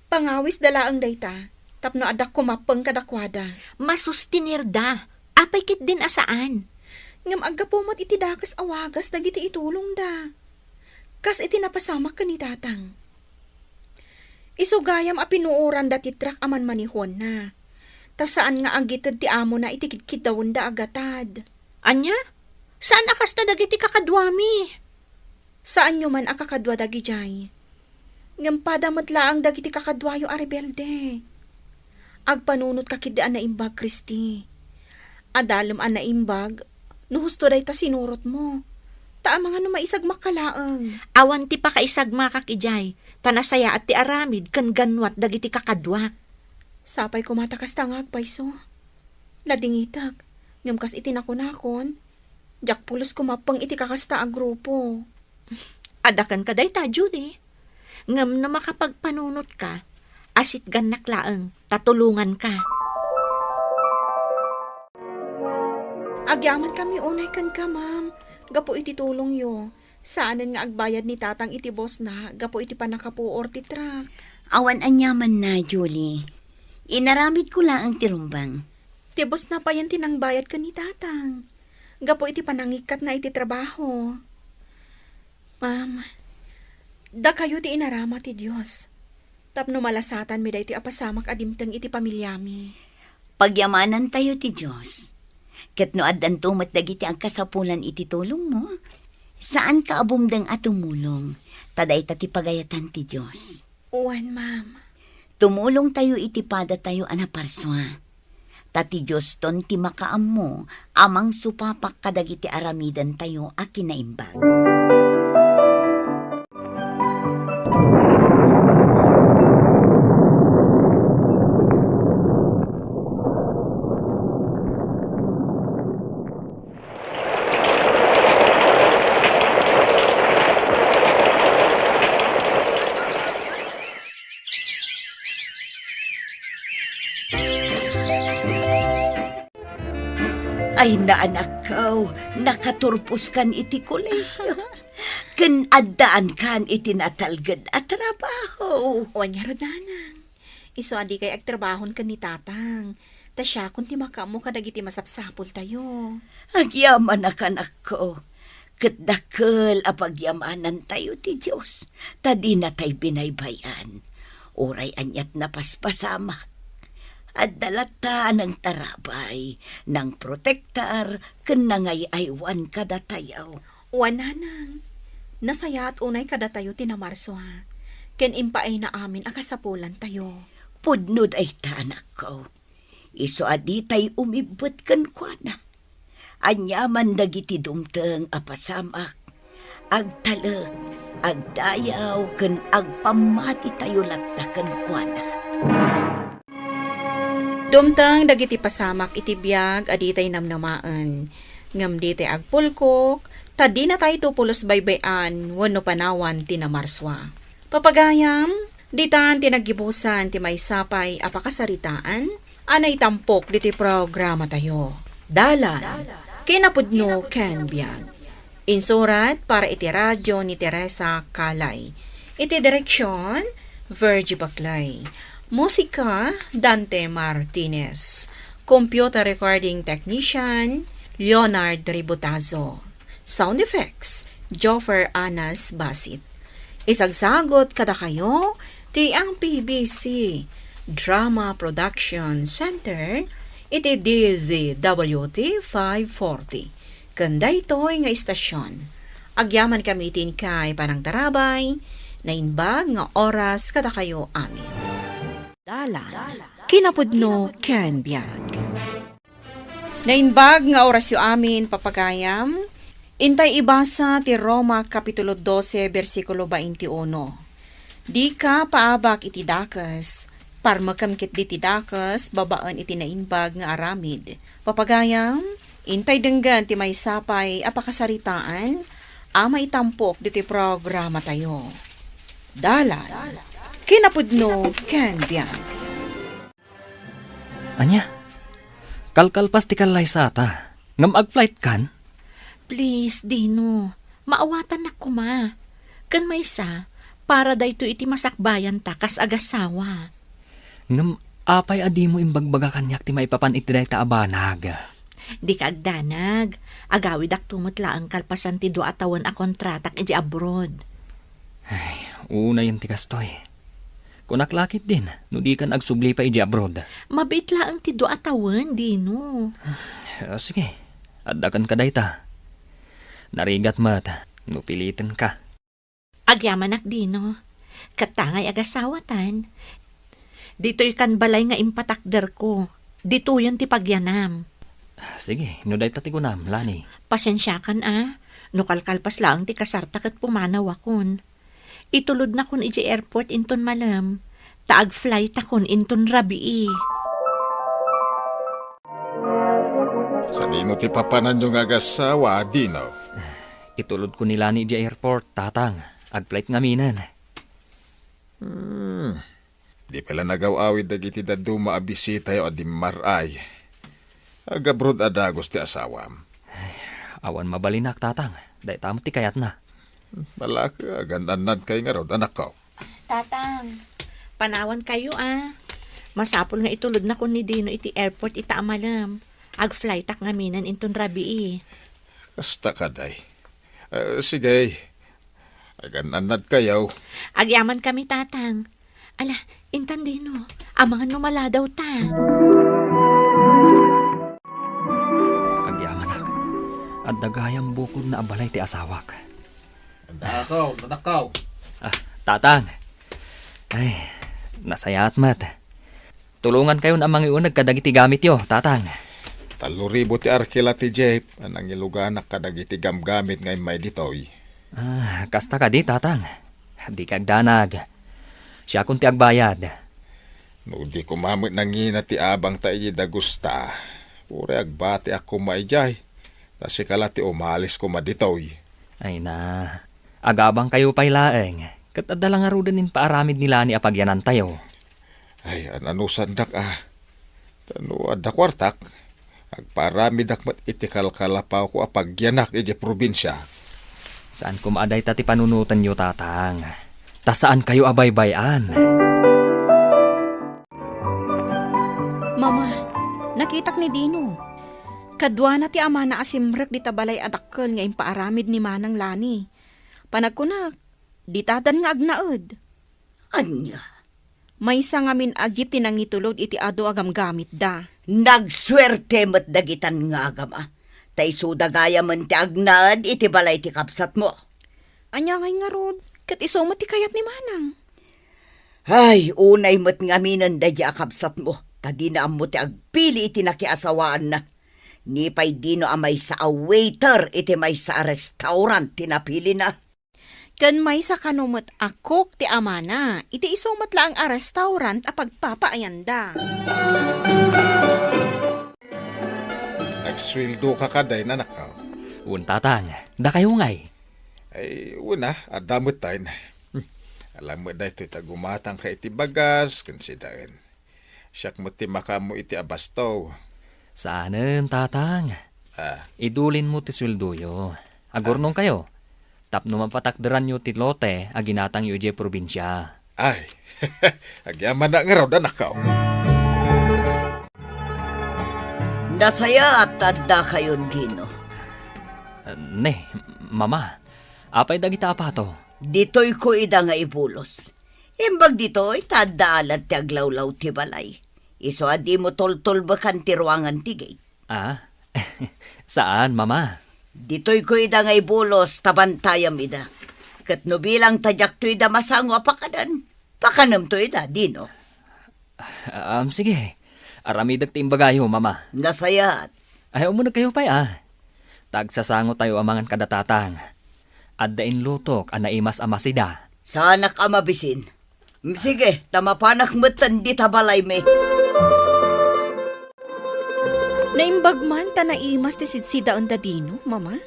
pangawisda laeng dayta tapno adda kumappeng kadakuada? Masustener da. Apay ketdin a saan? Ngem aggapu met iti dakes a wagas dagiti itulongda. Kas iti napasamak ken ni Tatang. Isu gayam a pinuoranda ti truck a manmanihonna. Ta saan nga agited ti amona iti kidkiddawenda a gatad. Ania? Saan a kasta dagiti kakaduami? Saanyo man a kakadua dagidiay. Ngem pada met laeng dagiti kakaduayo a rebelde. Agpanunotka ketdi a naimbag, Christy. Adalem a naimbag, no husto dayta sinurotmo. Ta amangan no maisagmakka laeng. Awan ti pakaisagmakak idiay, ta nasayaat ti aramid ken gannuat dagiti kakaduak. Sapay koma ta kasta nga agpayso. Ladingitek, ngem kas iti nakunakon, diak pulos kumappeng iti kakasta a grupo. Adda kenka dayta, Julie. Ngem no makapagpanunotka, asitgannak laeng, ta tulonganka. Agyamankami unay kenka, ma'am, gapu iti tulongyo. Saanen nga agbayad ni Tatang iti bossna gapu iti pannakapuor ti truck. Awan aniamanna, Julie. Inaramidko laeng ti rumbeng. Ti bossna payen ti nangbayad ken ni Tatang gapu iti panangikkatna iti trabaho. Ma'am, dakayo ti inarama ti Dios tapno malasatanmi daytoy a pasamak a dimteng iti pamiliami. Pagyamanantayo ti Dios. Ket no addanto met dagiti agkasapulan iti tulongmo, saanka a bumdeng a tumulong, ta dayta ti pagayatan ti Dios. Wen, ma'am. Tumulongtayo iti padatayo a naparsua. Ta ti Dioston ti makaammo a mangsupapak kadagiti aramidentayo a kinaimbag. Ay, naanakko, nakaturposkan iti kolehiyo. Ken addaankan iti natalged a trabaho. Wen ngarud, nanang. Isu a dikay agtrabahon ken ni Tatang, ta siakon ti makaammo kadagiti masapsapultayo. Agyamanak, anakko, ket dakkel a pagyamanantayo ti Dios, ta dinatay binaybay-an. Uray aniat napaspasamak, adda latta nangtarabay, nangprotektar, ken nangay-aywan kadatayo. Wen, nanang, nasayaat unay kadatayo ti namarsua, ken impaayna amin a kasapulantayo. Pudno dayta, anakko. Isu a ditay umibbet kenkuana. Aniaman dagiti dumteng a pasamak, agtalek, agdayaw, ken agpammatitayo latta kenkuana. Dumteng dagiti pasamak iti biag a ditay namnamaen, ngem ditay agpulkok, ta dinatayto pulos baybay-an wenno panawan ti namarsua. Papagayam, ditan ti naggibusan ti maysa pay a pakasaritaan a naitampok ditoy programatayo. Dalan, kinapudno ken biag. Insurat para iti radio ni Teresa Calay. Iti direksion, Virgie Baclay. Musika, Dante Martinez. Computer recording technician, Leonard Ributazo. Sound effects, Joffer Anas Basit. Isagsagot kadakayo ti M P B C Drama Production Center iti D Z W T five forty. Ken daytoy nga istasyon, agyamankami iti inkay panangtarabay, naimbag nga oras kadakayo amin. Dalan, kinapudno ken biag. Naimbag nga orasyo amin, papagayam, intay ibasa ti Roma Kapitulo dose, bersikulo twenty-uno. Dika paabak iti dakes, parmekem ketdi ti dakes babaen iti naimbag nga aramid. Papagayam, intay denggen ti maysa pay a pakasaritaan a maitampok ditoy programatayo. Dalan, Kinapudno ken biag. Ania? Kalkalpas ti kallaysata. Ngem agflightkan? Please, Dino. Maawatannak koma. Ken maysa, para daytoy iti masakbayanta kas agasawa. Ngem apay a dimo imbagbaga kaniak ti maipapan iti dayta a banag? Dika agdanag. Agawidakto met laeng kalpasan ti dua a tawen a kontratak idiay abroad. Ay, unayen ti kastoy. Kunak la ketdin, no dikan agsubli pay idiay abroad. Mabiit laeng ti dua a tawen, Dino. Ah, sige, addaken ka dayta. Narigat met, no piliten ka. Agyamanak, Dino. Ket ta ngay agasawatan. Ditoy kan balay nga impatakderko. Ditoyen ti pagyanam. Sige, no dayta ti kunam, Lani. Pasensiakan a, no kalkalpas laeng ti kasarta ket pumanawakon. Itulodnakon idiay airport inton malem, ta agflightakon inton rabii. Sadino ti papananyo nga agasawa, Dino? Itulodko ni Lani idiay airport, Tatang. Agflight ngaminen. Hmm. Di pay la nagaw-awid dagiti dadduma a bisitayo a dimmar-ay. Agabroad a dagus ti asawam. Ay, awan mabalinak, Tatang. Dayta met ti kayatna. Balak, agan-annadkayo ngarud, anakko. Tatang, panawankayo a. Masapul nga itulodnakon ni Dino iti airport ita a malem. Agflightak ngaminen inton rabii. Kasta kadi. Eh, sige. Agan-annadkayo. Agyamankami, Tatang. Ala, intan Dino, amangan no maladawta. Agyamanak. Adda gayam bukodna a balay ti asawak. Adda ako, nanakaw. Ah, Tatang. Ay, nasayaat met. Tulongankayon a mangiuneg kadagiti gamityo, Tatang. Tallo ribu ti arkila ti jeep a nangiluganak kadagiti gamgamit nga immay ditoy. Ah, kasta kadi, Tatang? Dika agdanag. Siakon ti agbayad. No di koma met nangina ti abangta iti dagusta, uray agbatiak koma idiay, ta sika la ti umalis koma ditoy. Ay na, agabangkayo pay laeng, ket adda la ngaruden impaaramid ni Lani a pagyanantayo. Ay, an-anusandak a. Ta no adda kuartak, agpaaramidak met iti kalkalapawko a pagyanak idiay probinsia. Saan koma a dayta ti panunotenyo, Tatang. Ta saankayo a baybay-an. Mama, nakitak ni Dino. Kaduana ti amana a simrek dita balay a dakkel nga impaaramid ni Manang Lani. Panagkunak, ditadan nga agnaed. Ania? Maysa ngamin a jeep ti nangitulod iti adu a gamgamitda. Nagsuerte met dagitan nga agama. Ta isuda gayamen ti agnaed iti balay ti kabsatmo. Ania ngay ngarud? Ket isu met ti kayat ni Manang. Ay, unay met ngaminen daydi a kabsatmo, ta dina ammo ti agpili iti nakiasawaanna. Ni pay Dino a maysa a waiter iti maysa a restaurant ti napilina. Ken maysa kano met a cook ti amana, iti isu met laeng a restaurant a pagpapaayanda. Nagsueldo ka kadi, nanakaw? Wen, Tatang. Dakayo ngay? Ay, wen a, adda met tayen. Hmm. Alam met daytoy ta gumatangka iti bagas ken sidaen. Siak met ti makaammo iti abasto. Saanen, Tatang. Ah. Idulinmo ti sueldoyo. Agurnongkayo. Tapno mapatakderanyo ti lote a ginatangyo idiay probinsia. Ay, agyamanak ngarud, anakko. Nasayaat ta addakayon, Dino. Ah, ne, Mama, apay dagita a pato? Ditoyko ida nga ibulos. Imbag ditoy, ta adda alat ti aglawlaw ti balay. Isu a dimo tultulbekan ti ruangan ti gate. Ah? Saan, Mama? Ditoyko ida nga ibulos ta bantayam ida. Ket no bilang ta diakto ida masango a pakanen, pakanemto ida, Dino. Ah, um, sige. Aramidek ti imbagayo, Mama. Nasayaat. Ay, umunegkayo pay, ah. Ta agsasangotayo a mangan kada Tatang. Adda inlutok a naimas a masida. Saanak a mabisin. Mm, sige, ta mapanak metten dita balaymi. Naimbag man ta naimas ti sidsidaenda Dino, Mama.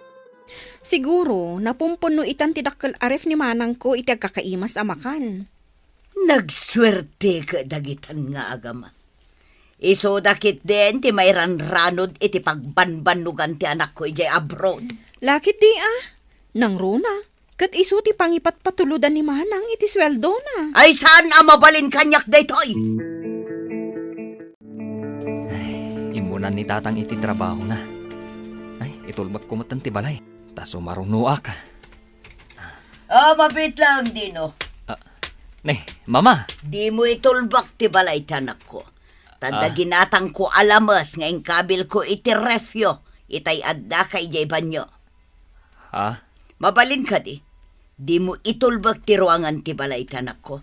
Siguro, napumpon no itan ti dakkel a ref ni manangko iti agkakaimas a makan. Nagsuerte ket dagitan nga agama. Isuda ketdin ti mairanranod iti pagbanbannogan ti anakko idiay abroad. Lakit di a, nangruna, ket isu ti pangipatpatulodan ni Manang iti sueldona. Ay, saan a mabalin kaniak daytoy? Ay, immunan ni Tatang iti trabahona. Ay, itulbekko metten ti balay. Ta sumarunoak. Ah, mabiit lang, Dino. Ah, ne, Mama. Dimo itulbek ti balay ti anakko. Ta adda ginatangko a lames nga inkabilko iti refyo, itay addaka idiay banio. Ha? Mabalin kadi, dimo itulbek ti ruangan ti balay ti anakko.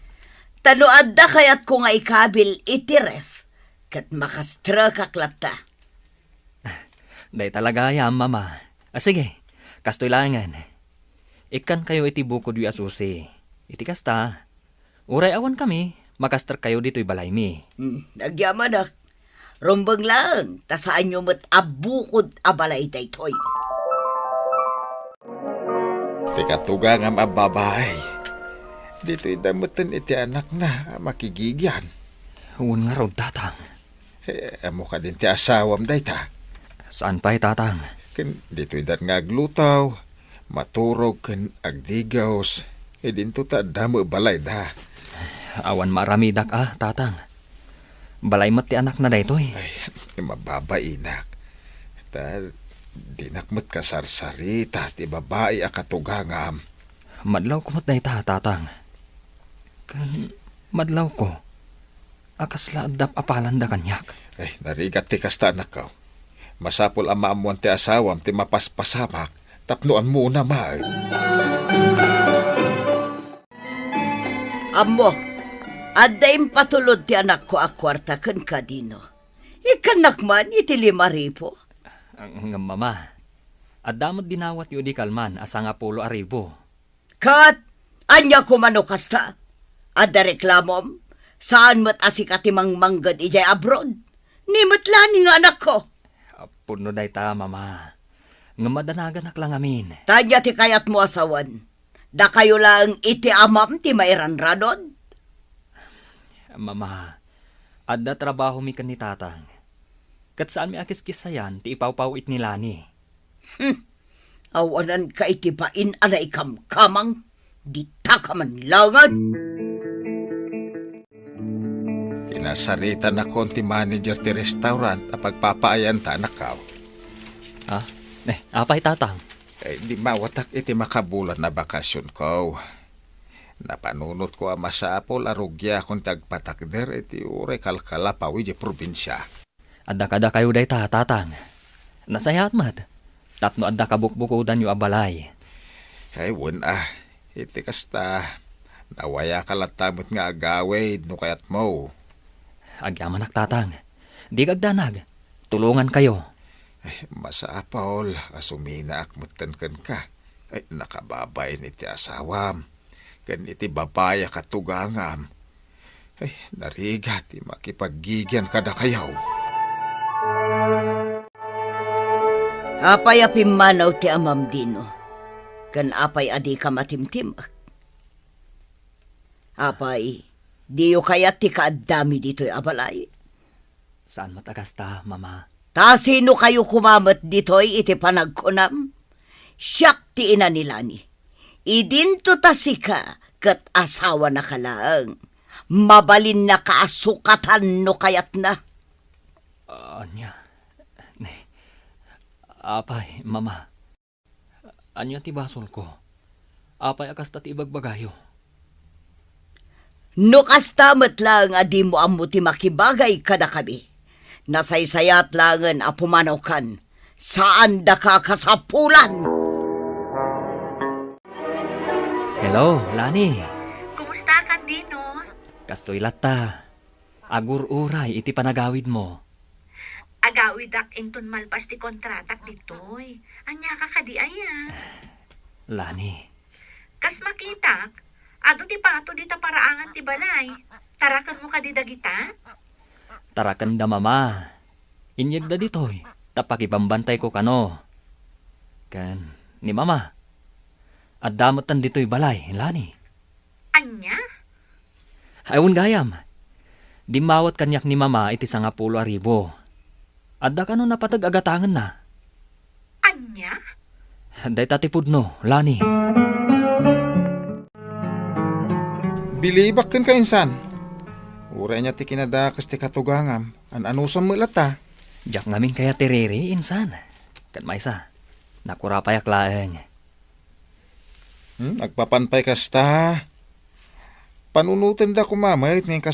Ta no adda kayatko nga ikabil iti ref, ket makastrekak latta. Dayta la gayam, Mama. Ah, sige, kastoy laengen. Ikkankayo iti bukodyo a susi. Iti kasta, uray awankami, makastrekkayo ditoy balaymi. Hmm, agyamanak. Rumbeng laeng, ta saanyo met a bukod a balay daytoy. Ti katugangam a babai, ditoy da metten iti anakna a makigigian. Wen ngarud, Tatang. Eh, ammo kadin ti asawam dayta? Saan pay, Tatang. Ken ditoy da nga agluto, maturog ken agdigos. Idinto ta adda met balayda. Awan maaramidak a, Tatang. Balay met ti anakna daytoy. Ay, mababainak. Ta, dinak met kasarsarita ti babai a katugangam. Madlawko met dayta, Tatang. Ken madlawko a kasla adda apalanda kaniak. Ay, narigat ti kasta, anakko. Masapul a maammoan ti asawam ti mapaspasamak tapno ammona met. Ammok, adda impatulod ti anakko a kuarta kenka, Dino. Ikkannak man iti lima ribu. Ngem, Mama, adda met dinawatyo idi kalman a sangapulo a ribu. Ket ania koma no kasta? Adda reklamom? Saan met a sika ti mangmangged idiay abroad? Ni met laeng nga anakko. Pudno dayta, Mama. Ngem madanaganak la ngamin. Ta ania ti kayatmo a sawen? Dakayo laeng iti amam ti mairanranod? Mama, adda trabahomi ken ni Tatang. Ket saanmi a kiskissayan ti ipawpawit ni Lani. Hmm. Awananka iti bain a naikamkamang, ditaka man laengen. Kinasaritanakon ti manager ti restaurant a pagpapaayanta, anakko. Ah, eh, apay, Tatang? Eh, dimmawatak iti makabulan a bakasionko. Napanunotko a masapul a rugiakon ti agpatakder iti uray kalkalapaw idiay probinsia. Adda kadakayo dayta, Tatang. Nasayaat met, tapno adda kabukbukodanyo a balay. Ay, wen a. Iti kasta, nawayaka latta met nga agawid no kayatmo. Agyamanak, Tatang. Dika agdanag. Tulongankayo. Ay, masapul a suminaak metten kenka. Ay, nakababain iti asawam ken iti babai a katugangam. Ay, narigat ti makipaggigian kadakayo. Apay a pimmanaw ti amam, Dino? Ken apay a dika matimtimek? Apay, diyo kayat ti kaaddami ditoy a balay? Saan met a kasta, Mama. Ta sinokayo koma met ditoy iti panagkunam? Siak ti ina ni Lani. Idinto ta sika ket asawanaka laeng. Mabalinnaka a sukatan no kayatna. Ania? Apay, Mama. Ania ti basolko? Apay a kasta ti ibagbagayo? No kasta met laeng a dimo ammo ti makibagay kadakami, nasaysayat laengen a pumanawkan. Saandaka a kasapulan! Hello, Lani. Kumusta ka, Dino? Kastoy latta. Agur-uray iti panagawidmo. Agawidak inton malpas ti kontratak ditoy. Ania ka kadi aya? Lani. Kas makitak, adu ti pato dita paraangan ti balay. Tarakenmo kadi dagita? Tarakenda, Mama. Inyegda ditoy, ta pakibambantayko kano. Ken ni Mama, adda metten ditoy balay, Lani. Ania? Ay, wen gayam. Dimmawat kaniak ni Mama iti sangapulo a ribu. Adda kano napateg a gatangenna? Ania? Dayta ti pudno, Lani. Bilibak kenka, insan. Uray ania ti kinadakes ti katugangam, an-anusam met latta. Diak ngamin kayat ti riri, insan. Ket maysa, nakurapayak laeng. Hmm, agpapan pay kasta. Panunotenda koma met nga inkas